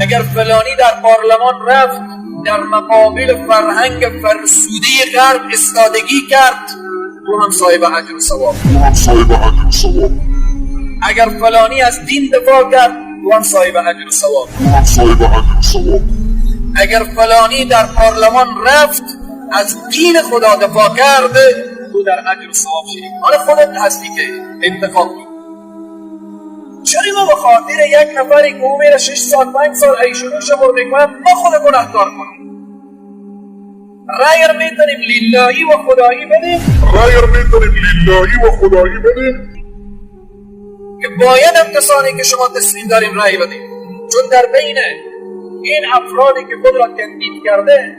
اگر فلانی در پارلمان رفت، در مقابل فرهنگ فرسوده غرب استادگی کرد، تو هم صاحب اجر و ثواب. تو هم صاحب اجر و ثواب. اگر فلانی از دین دفاع کرد، تو هم صاحب اجر و ثواب. تو هم صاحب اجر و ثواب. اگر فلانی در پارلمان رفت، از دین خدا دفاع کرد، تو در اجر و ثواب شریک. حالا خودت هستی که انتخاب کن. چرا ما به خاطر یک نفری که او میره 6 سال، 5 سال عیش و نوش خور میکنه، ما خود گناهکار کنیم؟ رأی رو میتونیم للهی و خدایی بدیم. رأی رو میتونیم للهی و خدایی بدیم. که باید هم کسانی که شما تصمیم داریم رأی بدیم، چون در بین این افرادی که خود را کاندید کرده